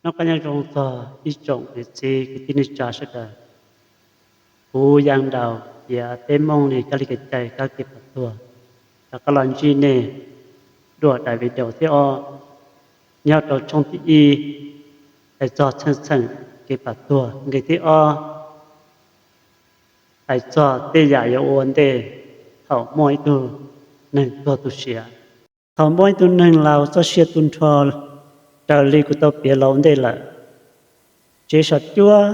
Noj qab nyob zoo txog ib tsoom niam txiv kwv tij neej tsa sawv daws. Kuv Yaj Daus piav peb Hmoob li kab li kev cai kab kev pam tuag rov qab los ntsib nej dua daim video thib ob nyob rau tshooj thib ib, hais txog txheej txheem kev pam tuag nqe thib ob, hais txog tej yam yuav ua ntej thaum muaj ib tug neeg tuag tu siav. Thaum muaj ib tug neeg laus txoj sia tu nrho raws li kuv tau piav los ua ntej lawm, tsev saum cuab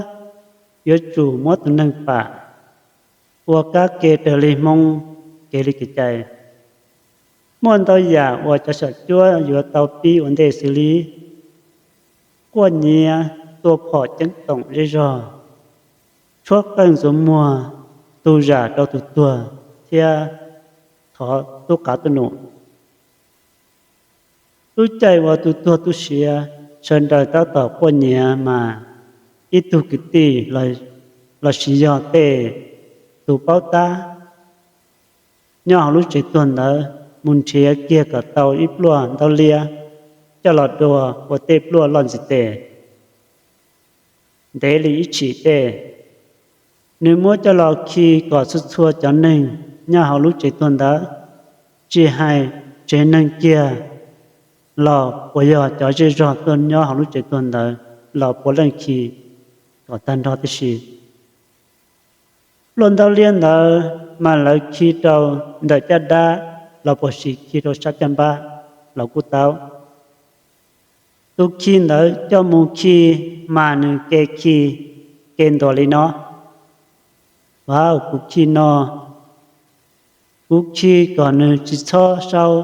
yuav tsum muab tus neeg pam ua kab ke raws li Hmoob kev li kev cai. Muaj ntau yam uas cov saum cuab yuav tau pib ua ntej xws li quaj nyiav, tua phom ceeb toom zej zog, tshuab qeej ntxuav muag, tu zam rau tus tuag thiab thov tub qav tub num. Lub caij uas tus tuag tu siav, sawv daws tab tom quaj nyiav mas ib tug kwv tij lossis yog tej tus paub tab nyob hauv lub tsev tuag ntawd mus nrhiav kiag kom tau ib pluaj ntaub liab coj los dua ua tej pluaj loj ntxim tes ntev li ib tshim tej. Nws muab coj los khi kom txhua txhua cov neeg nyob hauv lub tsev tuag ntawd, tsis hais tsev neeg kiag los puas yog cov zej zog tuaj nyob hauv lub tsev tuag ntawd los puav leej khi kom tag nrho tib si. Pluaj ntaub liab ntawd mas lawv khi rau ntawm caj dab los puas sis khi rau sab caj npab los kuj tau. Tus khi ntawd coj mus khi mas nws ke khi ke ntuas li no: Vauv, kuv khi no, kuv khi kom nws tsis txhob saub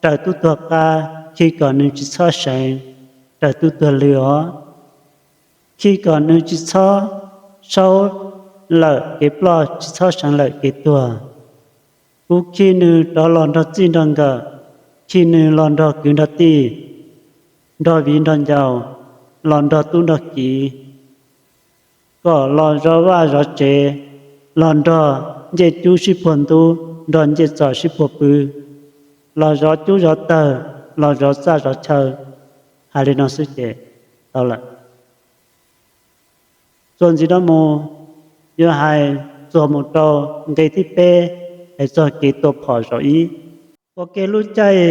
raws tub tuag qab, khi kom nws tsis txhob seev raws tub tuag lw os. Khi kom nws tsis txhob saub lawm kev ploj, tsis txhob seev lawm kev tuag. Kuv khi nws rov los nrog txij nrog nkawm, khi nws los nrog kwv nrog tij, nrog viv nrog ncaus, los nrog tub nrog kiv, kom los zov vaj zov tsev, los nrog ncej cub sib puag ntub, nrog ncej txos sib puag pw, los zov cub zov tawg, los zov txaj zov chaw. Hais li no xwb ces tau lawm. Txuas ntxiv no mus, yuav hais txuas mus rau nqe thib peb, hais txog kev tua phom zaum ib. Ua ke lub caij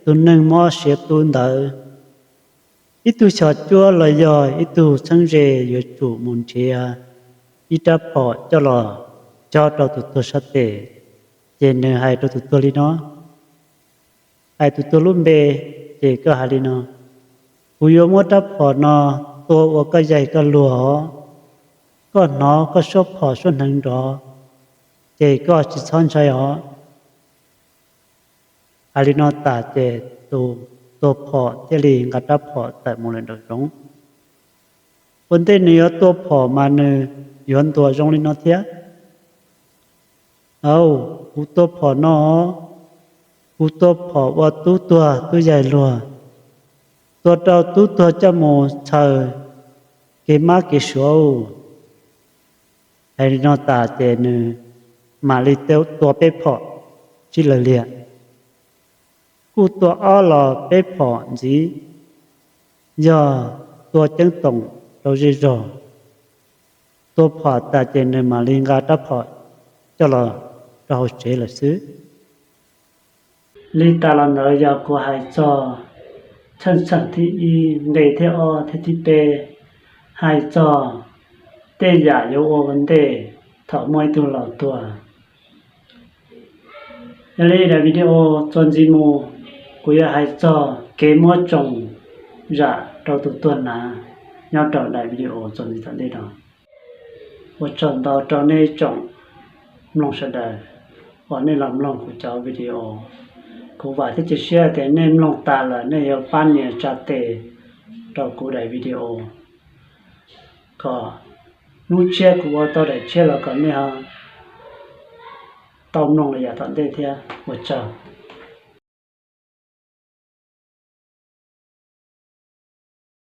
tus neeg mob siav tu ntawd, ib tug xyom cuab los yog ib tug txheeb ze yuav tsum mus nrhiav ib rab phom coj los cob rau tus tuag sab tes, ces nws hais rau tus tuag li no, hais tus tuag lub npe, ces koj hais li no: Kuv yuav muab rab phom no tua ua koj yaig koj luag os. Koj hnov koj suab phom suab hneev nrov, ces koj tsis txhob ntshai os. Hais li no tas ces tus tua phom thiaj li nqa rab phom tawm mus lawm nraum zoov. Ua ntej nws yuav tua phom mas nws yuav ntuas zoo li no thiab: Au, kuv tua phom no, kuv tua phom ua tub tuag tub yaig luag, tua rau tub tuag coj mus txhaws kev mab kev suav. Hais li no tas ces nws mam li tua peb phom sib law liag. Kuj tua ob los peb phom ntxiv, yog tua ceeb toom rau zej zog. Tua phom tas ces nws mam li nqa rab phom coj los rau hauv tsev lawm xwb. Li tas los ntawd yog kuv hais txog txheej txheem thib ib, nqe thib ob thiab thib peb, hais txog tej yam yuav ua ua ntej thaum muaj ib tug laus tuag. Yog li daim video txuas ntxiv mus, kuv yuav hais txog kev muab tsoos zam rau tus tuag hnav nyob rau daim video txuas ntxiv tom ntej no. Ua tsaug ntau rau nej tsoom mloog sawv daws uas nej los mloog kuv cov video. Kuv vam thiab cia siab tias nej mloog tas lawm nej yuav pab nias tsa tes rau kuv daim video, kom hnub tshiab kuv ua tau daim tshiab los kom nej ho tau mloog lawm yav tom ntej thiab. Ua tsaug.